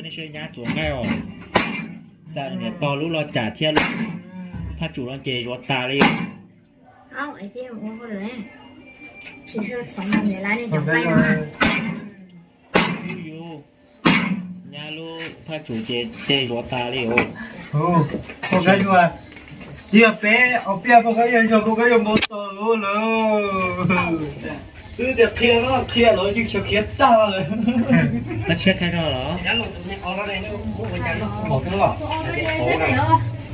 Nej sib nyab txuas nqaij os. Xa niam pog lub loj cam thiab lub phaj tsum no ces zuav tas li. Nyab lub phaj tsum ces tej zuav tas li os. Twb yog peb os, peb poj kab yog, poj kab yog npau taws lawm. Twb tias qhia no qhia lawm yeej tsis qhia tag lawm. Koj tshiab qhia rau los?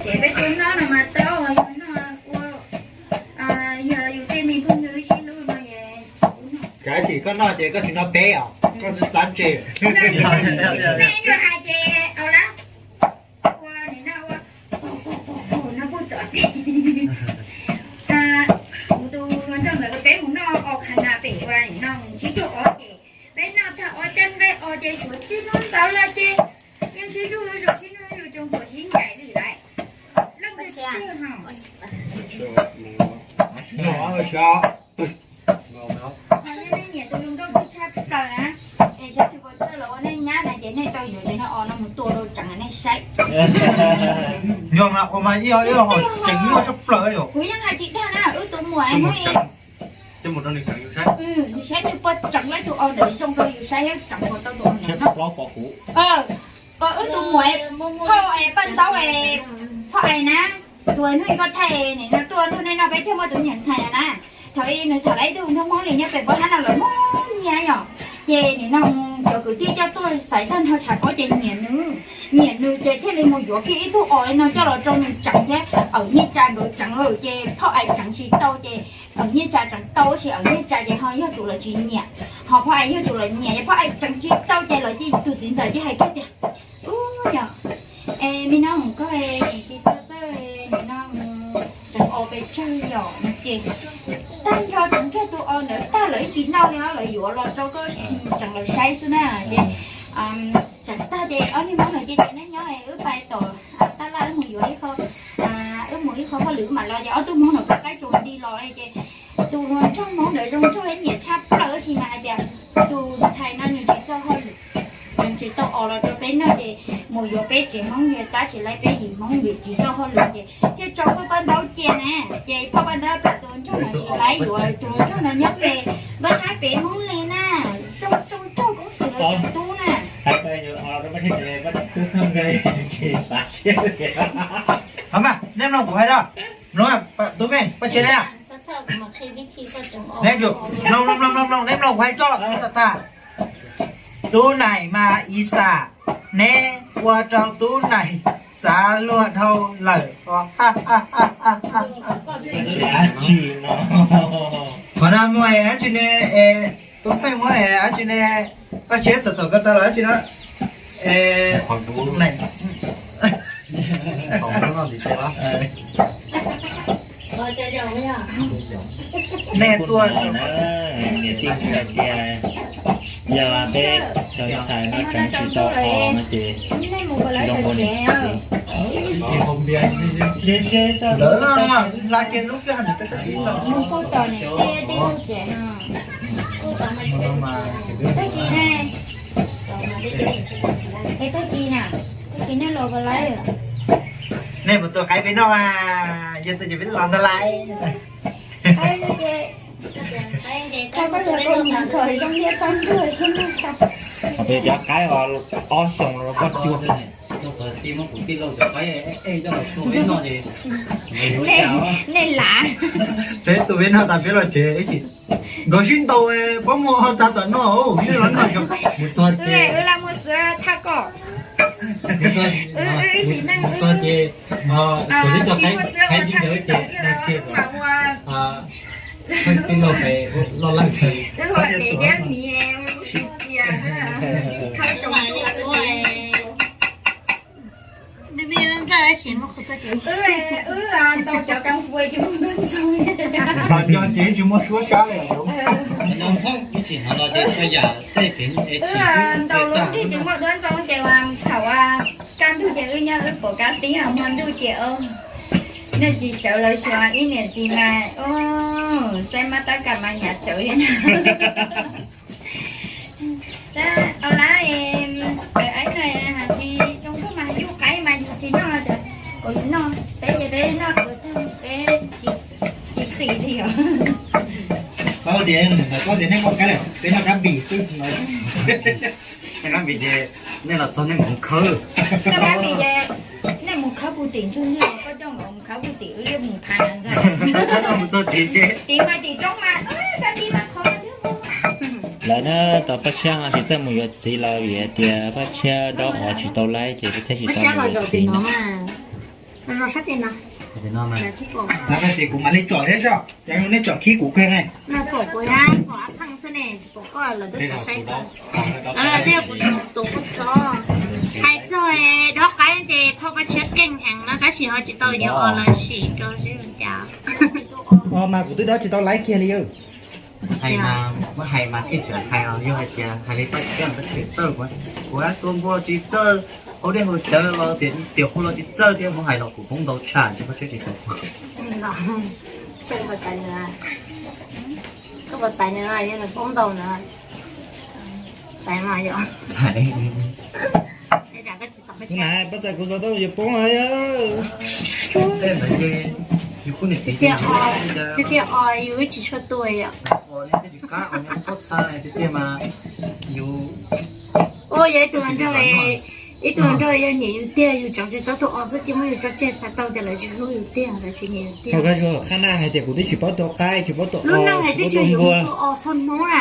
Tsev peb tua noj no mas tau, yog noj ua, yog yus tej me phooj ywg sib hlub no es. Kav tsis koj noj ces koj tsis noj peb os, koj txav tsev. Nej yuav hais ces au lawm. Ua nim no ua, no puag tom kuv tus hluas nraug ntawd peb mus noj os, qhov na pem ua nim no mus ntsib tuaj os ces peb noj tag os, caij nqaij os ces suav txij hnub ntawd los ces yeej sib hlub, zoo sib hlub, zoo coob, puas sib ncaim li lawm. Leej twg twg ho. Yog nej nyiam tus hluas nkauj twg tshaj plaws na, es saib tus pov txawj los ua nej nyab na ces nej tau yuav cov no os no mus tua rau tseem nej saib. Yog mas ua mas ib, ib ho tseem nyuaj tshaj plaws yom. Kuv yeej hais tsis dag na, wb tus muam mus, yus saib nws puas tseem, lawv tus os ntawd zoo rau yus saib, yog tseem puas tau tus os ntawd. Wb tus muam phauj es paj ntaub es phauj ais na, tus hnub ib koj thaij nim no tuaj nrog nej noj peb thiaj muaj tus niam ntxhais no na. Thaum ub nws tham lawv ib tug nraug Hmoob li nyob pem Npab Hab no lawv muaj nyiaj yom. Ces nim no cov kwv tij coj tuaj xaiv tag nrho tshav pob ces nyiam nws, nyiam nws ces thiaj li mus yuav kiag ib tug os li no coj los rau nws tseem thiab awm nyiaj tsa nkawd tseem lawm ces phauj ais tseem tsis tau ces awm nyiaj tsa tseem tau tab sis awm nyiaj tsa ces ho yog tus lawv tsis nyiam, ho phauj ais yog tus lawv nyiam, yog phauj ais tseem tsis tau ces lawv cia tus txiv ntxawm cia hais kiag tias, ub yom, es me no mus koj es tsis tau txawj no tseem os pes tsawg yom no ces tag nrho tseem kiag tus os ntawd tag lawv ib tsis noj li os, lawv yuav los rau koj tseem los saib xwb na ces tseem tag ces ob niag Hmoob no ces ces nej nyob es wb pais tom taj laj wb mus yuav ib qho, wb mus ib qho hauj lwm wb mam los ces ob tug Hmoob no rov qab tsuas nti los ces tus hluas nraug Hmoob ntawd zoo nraug nyiam tshaj plaws tab sis mas hais tias tus ntxhais no nws tsis txawj hauj lwm, nws tsis tau os los rau peb noj ces mus yuav peb tsev Hmoob yog tab sis lawv peb yim Hmoob yim tsis txawj hauj lwm ces thiaj tso phauj paj ntaub cia na. Ces phauj paj ntaub plam tus nraug no tsis laiv yuav tus nraug no nyob pem Npab Hab pem Hmoob li na, zoo zoo nraug koob xwm lawv tus tub na. Hais mas, neb mloog kuv hais na, mloog, tub Meej, Paj Tshiab ne, neb mloog, mloog, mloog, mloog, neb mloog kuv hais tso, tub Naim mas ib xav, neb ua rau tub Naim xav luag dhau lawm. Qhov no muaj dab tsi ne, tub Meej muab dab tsi ne, Paj Tshiab txom txom ko taw los dab tsi na. Nej tuaj, niam tij hais tias yog peb cov ntxhais no tseem tsis tau os no ces tsis zoo ua niam txiv. Ntawd hla kiag lub kwj ha ntawd peb tab tsis txog. Tag kis ne, es tag kis na, tag kis nej los puas laiv? Nej puas tua qaib peb noj a? Yog tua ces peb los ntag lauj. Qaib ces, koj yog koj nyiam kom zoo thiab txhob ntuag thiab ntuag tag. Peb cov qaib os, ob xyoos los koj cuag. Nej lav. Peb tua peb noj tas peb los tsev ib chim. Nkawd sib ntaus, pab muaj ho tag tom no, nej los noj cov qaib mus txog ces wb lam muaj xwb thaj koj. Mus txog ces tsuas tib cov qaib sib ncaws ces dag kiag kom tij laug pem loj laj kawg. Wb ntaus cov kas fes tsis muaj duab ntxoog. Ntaus cov ces tsis muaj suab sab li. Wb ntaus lub nrig tsis muaj duab ntxoog ces thaum kaj ntug ces wb nyob wb pom kab tib hmo ntuj ces nej tsis sawv lawv xyuas ib niam txiv mas saib mab tab kas mas nyam tsawv thiab na. Au lab, aib no Tias ntawm koj tias nej muaj kab lawm, peb noj kab npis xwb no. Kab npis ces nej los txog nej mus khawb. Kab npis ces nej mus khawb puag tim ntsuag ntsuag, koj coj nkawd mus khawb puag tim wb liab mus pha ntag. Mus txog tim ces tim mas tim roob mas, kab npis mas qhov Lawv na, tos Paj Tshiab ho tsis txawj mus yuav txiv los vim hais tias Paj Tshiab dob os tsis tau laib ces Paj Tshiab tsis tau mus yuav txiv no. Xav tias kuv mam li tsom thiab soj, cas zoo nej tsom khib kuv kawg ne. Hais txog dob qaib ces phauj Paj Tshiab keej heev no tab sis ho tsis tau yuav os los sim rau seb zoo cas. Os mas kuv twb dob tsis tau laib kiag li. Hais mas muab hais mas thiaj tseem hais os, yog hais tias hais li Paj Tshiab peb thiaj txawj. Kuv tua npua tsis txawj, hau dej hau cawv los tias tias hu los tsis txawj thiab, muab hais los kuv poob ntau tshaj ces Paj Tshiab tsis xav. Koj puas xaiv nws, yog nws poob ntau na, xaiv mas yom. Tus na, pab txais kuv xov tooj yuav poob os. Tiag tiag os, yus tsis tshua tuaj yom. Ua yog ib tug hluas nraug, ib tug hluas nraug yog nyiam yus tiag, yus tseem tsis tau tua os xwb ces muab yus tso tseg txhais tau tias lawv tsis hlub yus tiag, lawv tsis nyiam yus tiag. Qhab na hais tias kuv twb tsis paub tua qaib, tsis paub tua os, tsis paub tua npua.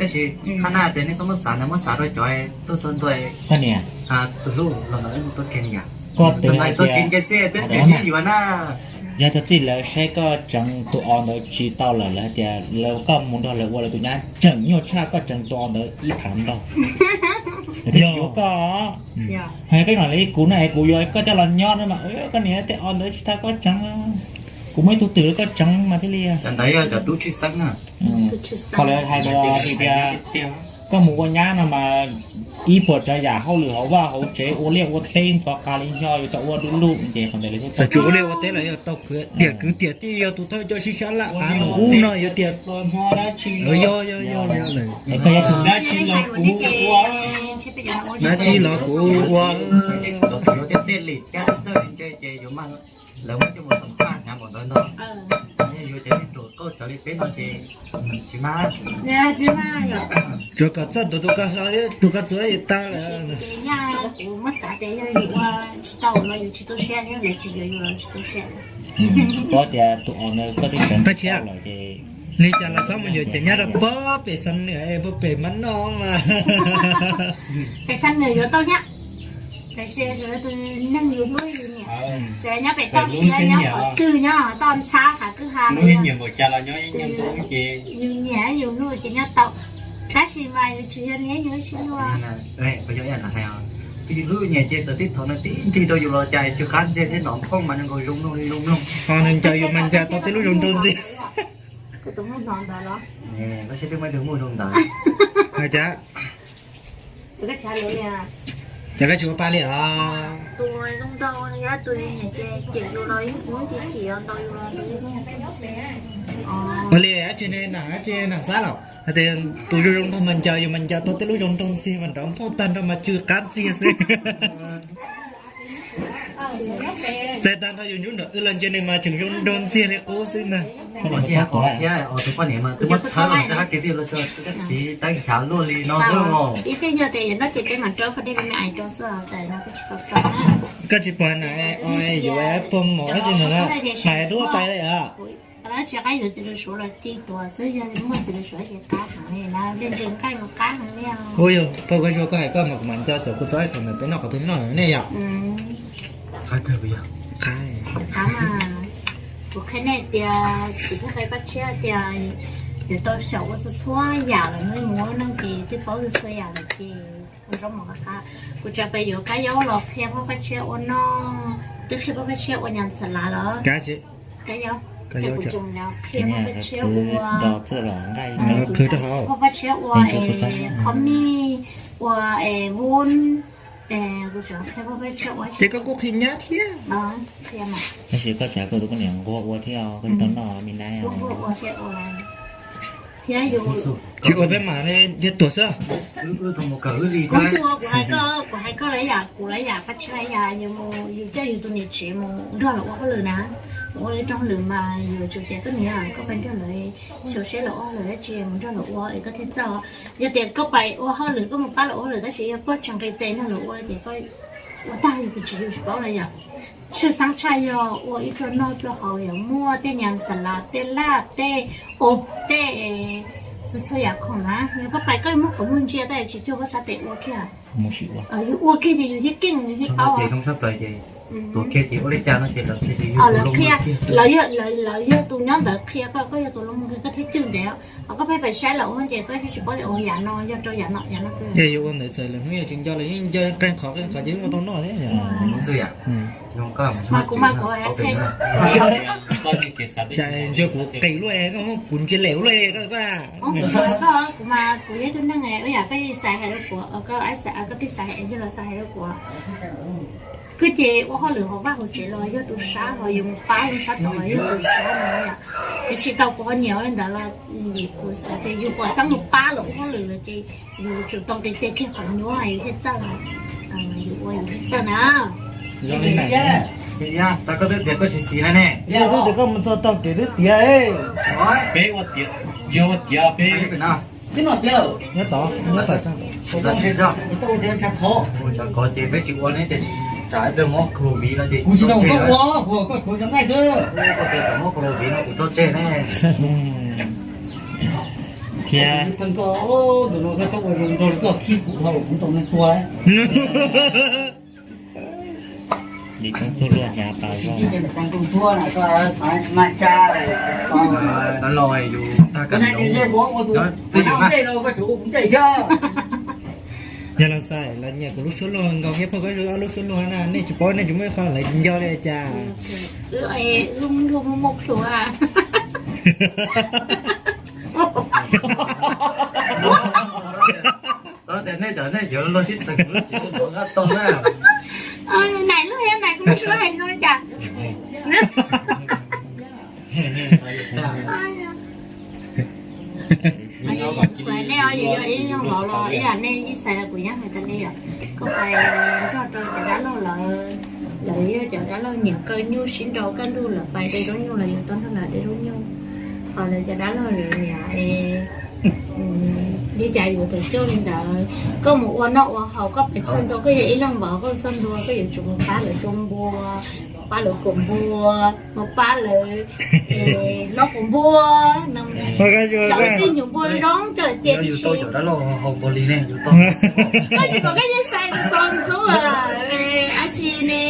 Tab sis qhab na tias nej txhob muab xav ntawd, muab xav rau cov tuaj txog ntua, koj niam, tus hlub los ntawd tuaj kiag li yam, koj tus hlub tuaj kiag xwb twb tsis yuav na. Yog txog txij lawv saib koj tseev tus os ntawd tsis tau lawm, lawv hais tias lawv, koj mus nrog lawv ua, lawv tus nyab tseem nyuaj tshaj koj tseev tus os ntawd ib phav ntau. Lawv thiaj tsis yuav koj. Hos koj los li kuv na, kuv yuav koj coj los nyob no mas, koj niam, tej os ntawd tsis tau koj tseev, kuv muaj ib tug twm rau koj tseev mas thiaj li. Cov ntawd yog cov tub tshwj xeeb na. Qhov lawv hais tias koj mus ua nyab no mas ib puas tsav yam hauj lwm hauv vaj hauv tsev, ua liaj ua teb ntxhov qas li nyo yuav tau ua du lug ces qhov ntawd lawv txawm tsis ua liaj ua teb los yog tau kwv tiam kwv tiam tij yog tus thawj coj sib sab laj qav nws ub no yuav tias, yog yog yog, koj yog tus dab tsi los kuv ua, dab tsi los kuv ua. Cov twm yuav tej tej lim cab txawj li ntse ces yuav mag, lawv muab coj mus xam phaj hnyav npaum ntawd ntag. Yog yuav cov neeg ruam qauj raws li peb no ces tsis mag. Tsuas kom txawj tus, tus koj hlob thiab tus koj txuas ces tau lawm. Kuv muab xav tias yog yus ua tsis tau los yus tsis tu siab thiab, lawv tsis yuav yus los tsis tu siab. Paub tias tus os ntawd koj twb tseev tau lawm ces li cas los txhob mus yuav cov nyab rau pem Xam Nwm, pem Mab Noj mas. Pem Xam Nwm yuav tau thiab, tab sis yog tus neeg yus hlub yus nyiam, txawm nyob pem toj siab, nyob qhov twg, nyob toj ntxhab hav kwj ha, yus nyiam yus hlub ces nyob tau, tab sis mas yus tsis yog li yus sib luag. Twb yus hlub nyiam ces txawm tib thaum nws tib nrig rau yus los cas tsis qab ntxiag thiab, nrov phooj mas nws nkaus zoo mloog li zoo mloog. Ho nws ncaws yus mas ncaws tau tej lub zoo nraug ntxiag. Kuv tus muaj hnov ntawd los? Koj seb twb muaj ib tug muaj zoo ntawd. Cas, cas koj tsis ua pa li os? Tus zoo nraug yog tus nyiam ces cem yus los yeej kuv tsis chim os, ntaus yus los. Ua li dab tsi ne, nam dab tsi, nam xab los? Hais tias tus zoo zoo nraug mas ncaws yus mas ncaws tau tej lub zoo nraug ntxiag mas nrov phooj tag nrho mas tsw qab ntxiag xwb. Tes tag nrho yus ntsub nram wb los ntshe nws mas tseem zoo nraug ntxiag li qub xwb ntag. Thiab tus poj niam mas twb muab thawb los rau hab kiag thiaj li tso txiv teeb nchav luaj li no xwb os. Koj tsis pom na, yuav pog mos dab tsi no na, mas twb ua tais li os. Tsis qab yuav txiv lws suav los ci tuas xwb, yog muaj txiv lws suav ces qab heev li na, leej twg nqaij mus qab heev li os. Ua yog pog koj zoo, koj hais koj mas kuv mam nco, txawm kuv txob thaum ntawd peb noj qhov twg noj ne yom. Qab kawg puas yog? Qab. Qab mas kuv qhia nej tias, kuv twb qhia Paj Tshiab tias yuav tau xyaum ua txhua txhua yam lawm, mus ua neej ces twb paub txhua txhua yam lawm ces ua zaub mov qab qab. Kuv tsav pais yuav kab yaub los qhia pog Paj Tshiab ua noj, twb qhia pog Paj Tshiab ua nyas ntxham lav los. Kab yaub, ces kuv tseem qhia pog Paj Tshiab ua, pog Paj Tshiab ua es qhov mij, ua es vun, es kuv tseem qhia pog Paj Tshiab ua. Ces koj kuj qhia nyab thiab. Qhia mas. Tab sis koj tsav koj tus poj niam nquag ua thiab, koj tsis tau noj me nab. Nquag ua thiab ua, thiab yus Tsis ua peb mam li yog tuag xwb. Kuv txua kuv hais koj, kuv hais koj lawv yam, kuv lawv yam pab tshab yam yus mus yus coj yus tus niam tsev mus nrog lawv ua hauj lwm na, mus ua li rooj lwm mas yuav tsum tias koj niam koj pais nrog lawv xyuas seb lawv ua hauj lwm dab tsi mus nrog lawv ua es koj thiaj txawj. Yog tias koj pais ua hauj lwm koj mus pab lawv ua hauj lwm tab sis yog koj tsis nqis tes nrog lawv ua ces koj ua tag yus kuv tsis yus tsis paub na yom. Tshwj xeeb tshaj yog ua ib tsuag noj tsuag haus yom, muaj tej nyam xas las tej laj tej ub tej txhua txhua yam khoom na, yog koj pais koj muaj khoom muaj ntsia tab sis tsis cuag koj sab tes ua kiag. Yus ua kiag ces yus thiaj keej yus thiaj paub. Ces zoo sab plaws ces tuag kiag ces ua li cas no ces lawv qhia, lawv yog tus nyob ntawd qhia koj, koj yog tus los mus koj thiaj cwj ntev. Ho koj pheej pais saib lawv ua ces koj yeej tsis paub tias ua yam no yog rau yam no yam no. Yog yuav ua ntawd txawm lawv hnub yog tsis nco los yeej nco qee qhov qee qhov ces ua tau noj thiab. Mas kuv mas kuv cas ntsia kuv qis luaj koj muab kuv ntsia lem luaj koj. Kuv mas kuv yog ib tug neeg ua yam koj yeej xav hais rau kuv, koj tij xav hais los xav hais rau kuv. Koj ces ua hauj lwm hauv vaj hauv tsev los yog tus sab ho yus mus pab lub sab tod los yog tus sab no yom. Tiam sis tau kuv ho nyiam ua li ntawd los vim kuv xav tias yus pom xeeb mus pab lawv ua hauj lwm los ces yus tsum tau nqis tes kiag qhov nyuaj yus thiaj txawj, yus ua yus thiaj txawj na. Tau koj twb tias koj tsis xis na ne. Twb tias koj mus txog tog kev twb tiav. Peb ua tiav, tsis ua tiav peb. Twb no tiav lawm. Nyob tod, nyob tod txaj tod. Ua ntshav khov ces peb tsis ua ne ces tsam ib pliag muab covid no ces kuv tsis tau ua, kuv kom koj cov nqaij xwb. Koj tias kom muab covid no kuv tso tseg ne. Thiab koj tus no koj txhob ua zoo nrog koj khib kuv dhau kuv tau nws tua. Li koob txuj luaj hnyav tas zog. Yog los xav los nyiam kuv lub suab luag nkaus thiab phauj Koob Zoo ob lub suab luag na, nej tsis paub nej tsis muaj ib qho lawv nco li cas. Txhob tias nej cov nej yuav luag sib txheej kuv lub tsis luag qab tau na. Nais luag yog nais kuv lub suab hais zoo li cas. Nej yog ib leeg vauv los ib yam nej ib xav los kuv yeej hais tas li yom, koj pais nrog rau cov dab laug lawv, lawv yog cov dab laug nyiam kaw nyuj sib nraus kaj ntug lawv pais de zaub nyuj los yus tuaj nrog lawv de zaub nyuj. Ho lawv cov dab laug lawv nyiam li cas yus tus coj li ntawd. Koj mus ua noj ua haus koj pais txog ntua koj yog ib leeg vauv koj txog ntua koj yuav tsum mus pab lawv tua npua, pab lawv kaum npua, mus pab lawv lob kaum npua, cov nyuam npua zoo coj lawv cia tib si. Koj tsis pom koj yeej xaiv txog ntxub dab tsi ne.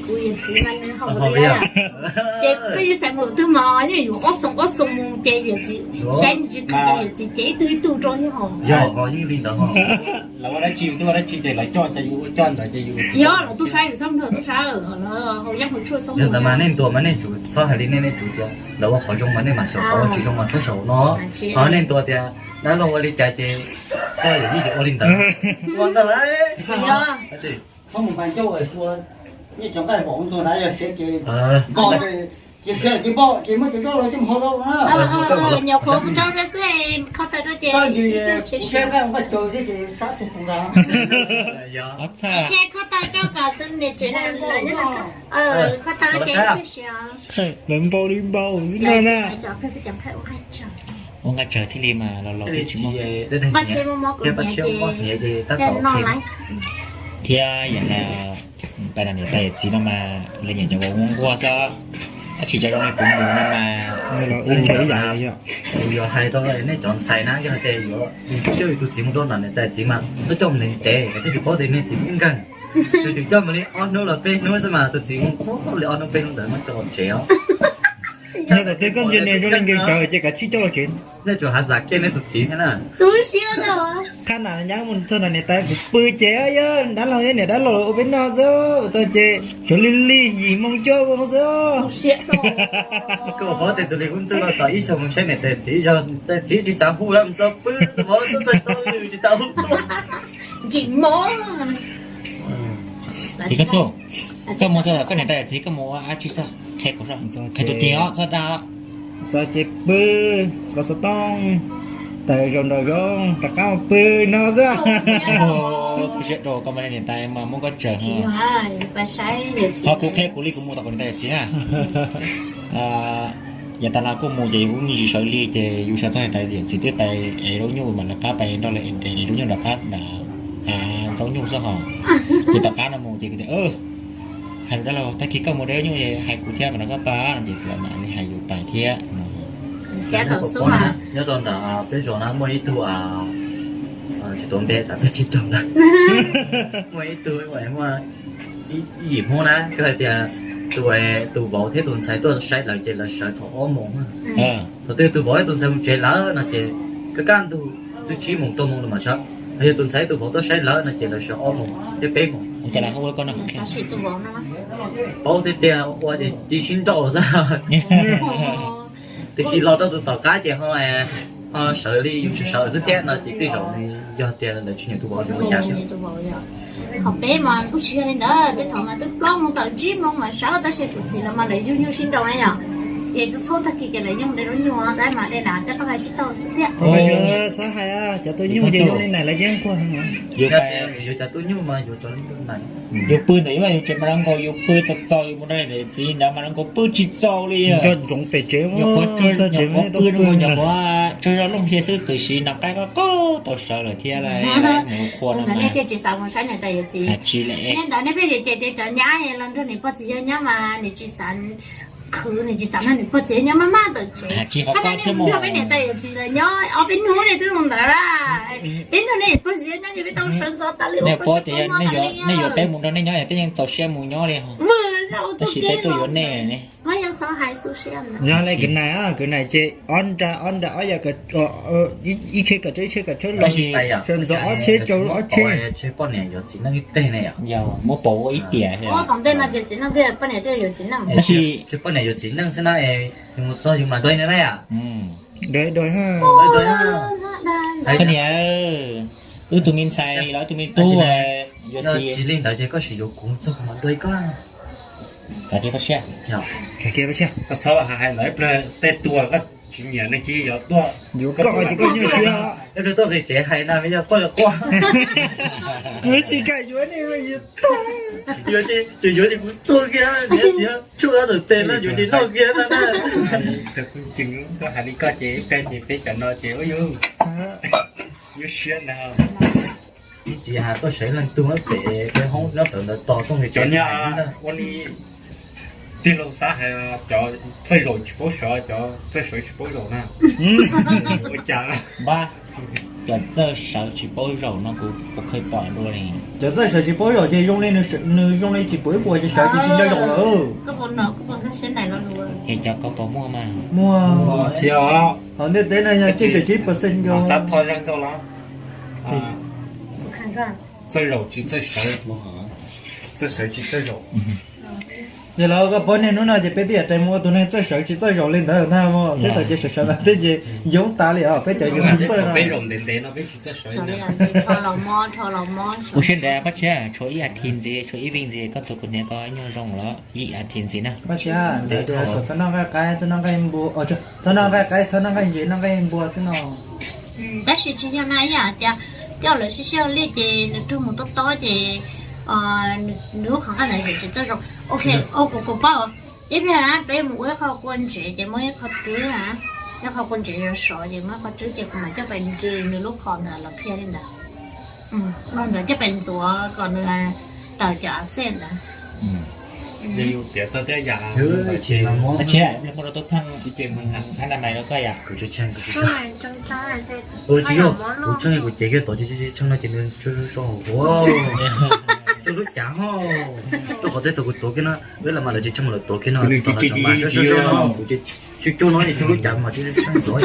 Kuv yawm txiv mas nws haus li, ces koj yeej xaiv mus lwm twg mas yeej yuav ob xoos ob xoos mus ces yawm txiv saib nws tsis khwv ces yawm txiv ces ib tug ib tug rau yeej haus. Yog ho yeej li ntawd ho. Lawv ua dab tsi yus twb ua dab tsi ces lawv coj ces yus ua coj ntawd ces yus tsis yog lawv tub sab yus txhob nrog tub sab, lawv haus yeeb haus tshuaj txhob mus ntawd. Mas nej ntuas mas nej tsum txhob hais li nej, nej tsum tias lawv ua qhov zoo mas nej mam xyaum, qhov ua tsis zoo mas txhob xyaum no. Ho nej ntuas tias dab laug ua li cas ces koj yawm yij ces ua li ntawd. Ua ntawd lawm. Txhob mus npas ncauj xua, nej cov nqaij vauv ntxuag na yog siav ces npog ces, ces siav lawm ces npog ces muab cov zaub los coj mus hau rau na. Nyuam qhuav mus rau rau xwb, kho taw rau ces kuv siab nqaij nqaij caw thiab ces sab txog kuv ntag. Kho taw rau kom tus niam tsev na, kho taw rau ces siav. Lawv npau li npau xwb no na. Ua nqaij tsawg thiaj li mas los laus thiab tsis muaj, thiab pab tshiab muaj hniav ces tab tom thiab yam na. Pab niam tais yawm txiv no mas lawv nyiam cov vauv nquag xwb, tab sis cov zoo li kuv mus no mas kuv yuav hais rau nej cov ntxhais na, yog tias yuav coj yus tus txiv mus rau niam tais txiv mas txhob coj mus ntev ntev, thiaj tsis paub tias niag txiv nkeeg. Yus tseem coj mus li ob hnub los peb hnub xwb mas tus txiv mus li ob hnub peb hnub ntawd muab coj los tsev os. Yog tias koj ntsia niag zoo li nkees tsawv ces kav tsij coj los tsev. Nej tsum hav xav kiag nej tus txiv thiab na. Qhab na nyab mus txog niam tais kuv pw ces yog dab laug thiab niam dab laug ua peb noj xwb, txog ces sawv lig lig yim moo cuaj moo xwb. Koj paub tias tus li kuv ntxub los tom ib xyoos mus saib niam tais txiv, tais txiv tsis xav hu los mus txog pw tus vauv los tuaj txog tau lwm tsis tau hu tuaj. Ces koj txuj, koj mus txog koj niam tais txiv koj mus ua dab tsi xwb qhia kuv, qhia tus txiv os txhob dag. Txog ces pw, kom xov tooj. Tawm zaum nraum zoov rov qab mus pw no xwb. Txhob siab rau koj mas niam tais mas muab koj tsawg. Ho kuv qhia kuv li kuv mus tom kuv niam tais yawm txiv na. Yav tas no kuj mus ces yus kuj me ntsis sawv lig ces yus sawv txog niam tais yawm txiv twb pais ev zaub nyuj mas lawv qab pais nrog lawv ev zaub nyuj rov qab nram hav zaub nyuj xwb ho. Ces tom qab no mus ces kuv tias, hais lus dab laug, tag kis koj mus de zaub nyuj es hais kuv thiab mas rov qab pab no ces lawv mam li hais yus pais thiab no. Nyob rau ntawm peb zos na muaj ib tug, tsis tuav npe tas peb tsis rau na, muaj ib tug muaj ib yim Hmoob na, koj hais tias tus, tus vauv thiab tus ntxhais tuaj saib lawv ces lawv sawv thaum ob moos. Thaum twg tus vauv thiab tus ntxhais mus tsev lawm no ces kaj kaj ntug twb tsib moos rau moos lawm mas sawv. Yog tus ntxhais thiab tus vauv tuaj saib lawm no ces lawv sawv ob moos thiab peb moos. Paub tiag tiag ua ces cia sib nrauj xwb. Tiam sis los rau tus tom qab ces ho, ho sawv li yus sawv sawv xwb thiab no ces tej zaum nws yog tias lawv tsis nyiam tus vauv los cas. Ho peb mas kuj tsis yog li ntawd, tej thaum mas twb plaub moos tawm tsib moos mas sawv, tab sis tus txiv los mas lawv yug nyuj sib nrau na yom. Ces txhua txhua tag kis ces lawv yeej de zaub nyuj tab mas de na tej qab hais sib tau xwb thiab. Txhob hais, cov tuaj nyuj ces zoo li na lawv yeej quaj heev. Yuav cov tuaj nyuj mas yuav cov li na. Yus pw ntawm yus tsev mas zoo nkaus, yus pw txaus txaus yus mus nrog niam txiv ntawd mas zoo nkaus pw tsis txaus li. Nco ntsoov pem tsev, nyuam qhuav pw, nyuam qhuav tsawg zog looj hli xwb, tab sis noj qaib qab qaub tau sawv lawm thiab lauj. Mus qhua no nej thiaj tsis xav mus saib niam tais yawm txiv. Tsis li. Nyob ntawd nej pheej ces ces cov nyab los nrog niam pog txiv yawg nyob mas nws tsis xav khwv, nws tsis xav nrog niam pog txiv yawg nyob maj maj ntawm tsev. Qhov no nej nrog peb niam tais yawm txiv lawv nyob ob peb hnub nej twb mus ntawd lawm. Peb nrog nej pog txiv yawg nyob ces peb tau sawv ntxov tas li. Nej paub tias nej yuav peb mus nrog nej nyob es peb yeej txaus siab mus nyob li. Tab sis peb tuaj yuav nej ne. Nyob li kwv nais, kwv nais ces ob nra ob nra ob yam, ib tsheb kaum tsheb ib tsheb kaum tsheb los, sawv ntxov ob tsheb rau ob tsheb. Muab pauv ua ib tiam. Tom ntej no ces txiv neej poj niam twb yuav txiv neej. Tab sis poj niam yuav txiv neej xwb na, yus mus txog yus mam dua na. Koj niam, wb tus me ntxhais los wb tus me tub yuav txiv. Tsis li ntawd ces koj sim yuav kuv txog kuv mam dua koj. Koj txhob hais lawv ib pliag tej tua koj tsis nyiam neeg tsis yuav tuaj. Yuav koj ces koj nyuaj siab. Ib pliag tuaj qis tsev hais na, yog koj yuav quaj. Kuv tsis kam yuav nej, yuav tuag. Yuav ces yuav ces kuv tuag kiag, niam txiv tshuaj ntawm tes no yuav ces noj kiag ntag na. Koj hais li koj ces ib pliag ces peb cov no ces ua yus nyuaj siab ntag. Tsis has tuaj sawv leej twg pem peb hoob nyob tawm ntawd tos tuaj nqis tsev. Cov niag ua li tij laug Xab hais, cov txawj zaum tsis paub sawv, cov txawj sawv tsis paub zaum na. Ua cas? Npab, cov txawj sawv tsis paub zaum no kuv puas kheev pom dua li. Cov txawj sawv tsis paub zaum ces zoo li nws zoo li tsis pom ib puas ces sawv ces tsis nco zaum lawm. Es cov koj puas muaj mas? Muaj thiab. Hauv ntiaj teb no yog tsib caug tsib percent nkaus. Xab tho zaj nkauj los txawj zaum tsis txawj sawv, txawj sawv tsis txawj zaum. Yog los koj paub niaj hnub no ces peb twb yam rais mus ua tus neeg txawj sawv tsis txawj zaum li ntawd ntag mog. Peb txawm ces sawv sawv ntawd tej ces yoob tas li os, peb cov YouTuber no. Peb zaum ntev ntev no peb tsis txawj sawv. Ua siab ntev Paj Tshiab, tshuav ib as thiv ntxiv, tshuav ib vij ntxiv koj tuav kuv hniav koj nyuaj zoo los ib as thiv ntxiv na. Paj Tshiab, ntawd tias kom txhob noj nqaij qaib, txhob noj nqaij npua, txhob noj nqaij qaib, txhob noj nqaij ntses, noj nqaij npua xwb no. Tab sis tsis yog na, ib yam tias coj lawv sib sib ua liaj ces nws rog mus tob tob ces nws lub qhov nqaij ntawd tsis txawj zoo. Ok, kuv kuv paub, ib pliag na peb mus ua ib qho kua ntsev ces muaj ib qho rwb na, ib qho kua ntsev sov sov ces muaj ib qho rwb ces kuv mam coj pais nrws nws lub qhov ntawd los qhia li ntawd. Ua ntawd coj pais ntxuav kom nws tawm cov xej ntawd. Tiav txog tej yam tsis muaj rau tub pheej xab na mais rau koj yam. Tsis yog, kuv tseem kuv cev kiag tod tshee no ces nws so so so hauv, coj lub cav ho, rau qhov tej thaum kuv tuav kiag no, wb los mas lawv tsis tshee lawv tuav kiag no, tsis tau no, kuv ces cua cua no ces coj lub cav mas tshee ntxov,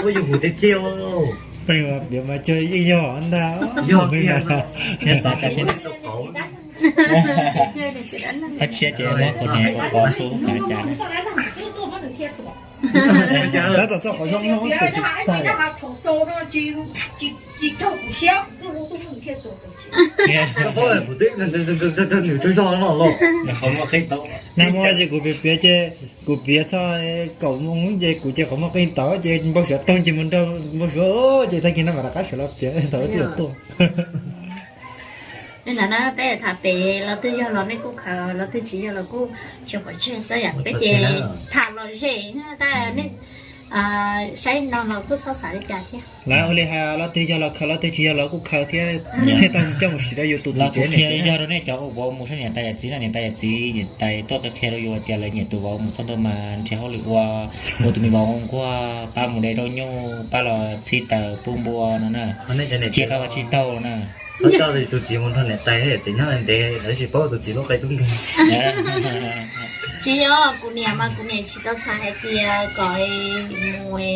ua yus hum tiag tiag. Peb mas cog yeej yog ntag. Yog kiag, xav cas thiaj li tau qauv. Paj Tshiab ces muab kuv hniav kuv qauv kuv xav cas. Tab tom txog qhov zoo no. Nag hmo ces kuv piav piav ces kuv piav txog kaum moo ces kuv ces qhov muag qeej tawv ces npau suav toog ces mus nrog npau suav ces tag kis no mam rov qab sawv los piav thaum twg tuaj. Li ntawd na, peb tham pem, los twg yog los nej kuj khaws, los twg tsis yog los kuj tsis pom tseg xwb yom. Peb ces tham lom zem na, tab nej saib no los kuj txhob xav li cas thiab. Lawv ua li hais los twg yog los khaws, los twg tsis yog los kuj khaws thiab, thiaj tau coj mus siv rau yus tus txiv tsev. Yog rau nej cov uas vauv mus saib niam tais yawm txiv no, niam tais yawm txiv niam tais tuaj qhia qhia rau yus tias lawv nyiam tus vauv mus txog ntawd mas nrhiav hauj lwm ua, ua tus me vauv nquag, pab mus de zaub nyuj, pab los txhij taws pub npua no na. Cia qab vaj tsib taug na. Txhob coj tus txiv mus nrog niam tais yawm txiv nyob ntev, lawv tsis paub tus txiv lub qe tub nkeeg. Tsis yog kuv niam mas kuv niam tsis tau txhais hais tias kom mus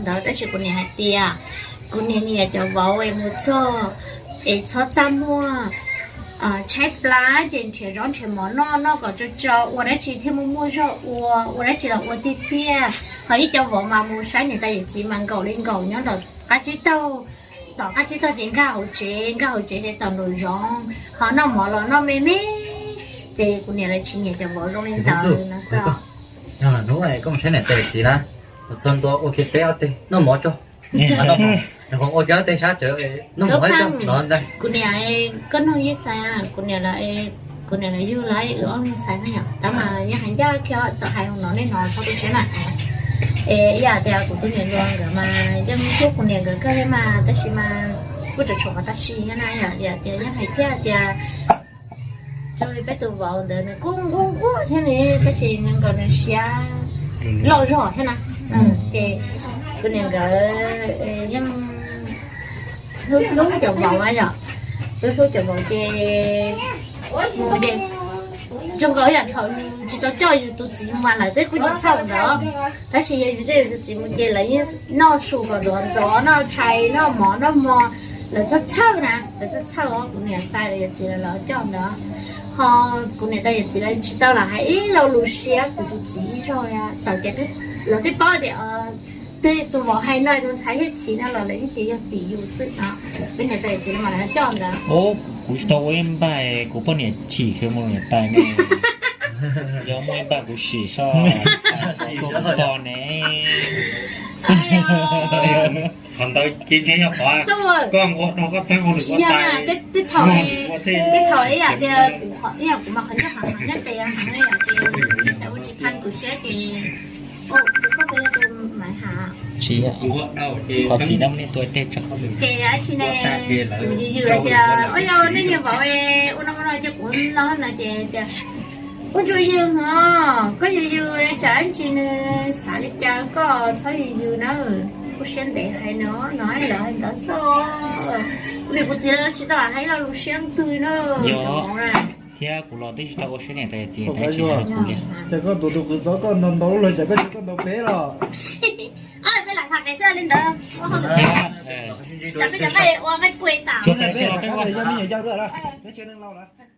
ntawd, tab sis kuv niam hais tias kuv niam nyiam cov vauv es mus txog es txhob txaj muag, tshaib plab ces nrhiav zaub nrhiav mov noj, noj kom tsau tsau, ua dab tsi thiaj muaj muaj zog ua, ua dab tsi los ua tiag tiag. Ho ib co vauv mas mus saib niam tais yawm txiv mas nkaum li nkaum nyob nram qab tsib taug, tom qab tsib taug ces nkag hauv tsev, nkag hauv tsev ces tawm nraum zoov, ho noj mov los noj me me. Ces kuv niam lawv tsis nyiam cov vauv zoo li ntawd no xwb. Yog hnub koj mus saib niam tais yawm txiv na, mus txog ntua ua kiag peb ob teg noj mov tso, ua kiag ob teg sab tsawv noj mov tso no ntag. Kuv niam, koj nug Yij Xais, kuv niam lawv, kuv niam lawv yug los wb ob leeg ntxhais na yom, tab mas yeej hais ncaj kiag txawm hais hauv no nej hnov txhob tu siab na. Es ib yam tias kuv tus niam hluas nkawd mas yeej hlub kuv niam nkawd kawg thiab mas, tab sis mas kuj tseem tshuav qhov tab sis thiab na yom, yam tias yeej hais kiag tias zoo li peb tus vauv ntawd nws kuj nquag nquag thiab ne, tab sis nws nkaus nws siab loj zog thiab na. Ces kuv niam nkawd yeej hlub cov vauv na yom, hlub hlub cov vauv ces mus ces zoo nkaus yam thaum yus tsis tau coj yus tus txiv mus mas lawv twb kuj tsis txhawj ntawd, tab sis yog yus coj yus tus txiv mus ces lawv yeej noj su kom ntxov ntxov, noj tshais noj mov noj mov, lawv txawj txhawj na, lawv txawj txhawj os. Kuv niam tais lawv yawm txiv lawv coj ntawd, ho kuv niam tais yawm txiv lawv tsis tau lam hais ib lo lus siab kuv tus txiv ib zaug, txawm tias lawv twb paub tias twb tus vauv hais no tus ntxhais thiaj chim no los lawv yeej tias yog tim yus xwb no. Peb niam tais yawm txiv mas lawv coj ntawd. Kuv tsis tau ua ib npaig, kuv poj niam chim kheev mus niam tais ne. Yog muaj ib npaig kuv sim soj, kuv tos ne. Qhov ntawd ces ntshe yog qhov koj nquag dhau koj txeeb hauj lwm ua tais. Tej thaum ib yam tias kuv, ib yam kuv mas qhov ncauj heev heev nyob tes heev li yom, ces ib xav ua tsis tau kuv siab ces kuv koj tus yog tus maiv has. Qhov txiv dab nej tua tej tso. Ces dab tsi ne, yws yws tias ua yog nej niag vauv ua no ua no ces kuv no no ces tias ua ntsuag yws os, koj yws yws tsam ib ntsis nws xav li cas koj txhob yws yws na. Kuj siab ntev hais no no lawv hais ntawd xwb. Kuv niam kuv txiv lawv tsis tau hais ib lo lus siab twg na. Thiab kuv los twb tsis tau ua siab niam tais yawm txiv tais tsis hais kuv li. Ces koj tus tus kwv txob koj ntaus ntaus los ces koj tsis koj ntaus peb los. Peb lam tham pem xwb li ntawd. Thiab, peb cov nqaij ua nqaij kuj tas. Peb lam tham yog me nyuam yaus lawm, peb tsis neeg laus lawm.